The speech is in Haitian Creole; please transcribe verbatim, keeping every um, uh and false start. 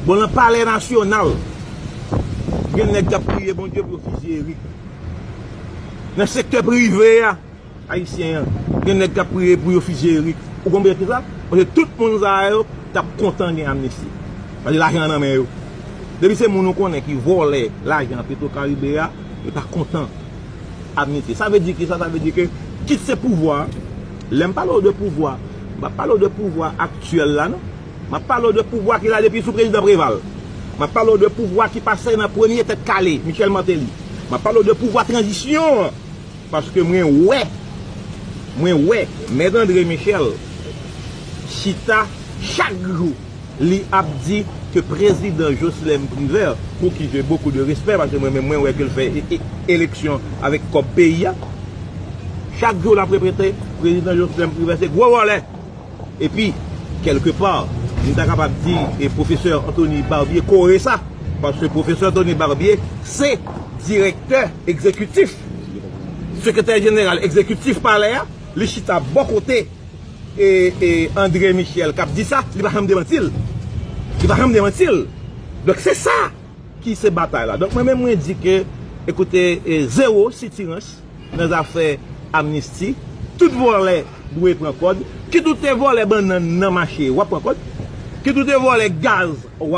Bon, nan Palè Nasyonal, gen nèg k ap priye Bondye pou yo fizye Eric. Nan sektè prive a, ayisyen an, gen nèg k ap priye pou yo fizye Eric. Ou konprann kisa? Paske tout moun sa yo t ap kontan gen amnisti. Paske lajan an nan men yo. Depi se moun ou konnen ki vòlè lajan Petro Caribe a, yo ta kontan amnisti. Sa vle di kisa? Sa vle di ke kit se pouvwa, lè m pale w de pouvwa, m pa pale w de pouvwa aktyèl la non. M ap pale w de pouvwa ki la depi sou prezidan Preval. M ap pale w de pouvwa ki pase nan premye tèt kale, Michel Martelly. M ap pale w de pouvwa tranzisyon an. Paske mwen wè, mwen wè, Mèt André Michel chita chak jou, li ap di ke prezidan Jocelerme Privert, pour qui j'ai beaucoup de respect, paske mwen menm mwen wè ke l fè e- e- eleksyon avèk kòb peyi a. Chak jou l ap repete, prezidan Jocelerme Privert se gwo vòlè. Epi, kèlkepa, m ta kapab di, e pwofesè Anthony Barbier kore sa. Paske pwofesè Anthony Barbier se direktè egzekitif, sekretè jeneral egzekitif palè a, li chita bò kote e, e André Michel k ap di sa, li pa janm demanti l. Li pa janm demanti l. Donk se sa ki se batay la. Donk mwen menm mwen di ke, ekoute, e, zewo sitirans nan zafè amnisti. Tout vòlè dwe pran kòd. Kit ou te vòlè bannann nan mache, w ap pran kòd. Kit ou te vòlè gaz, w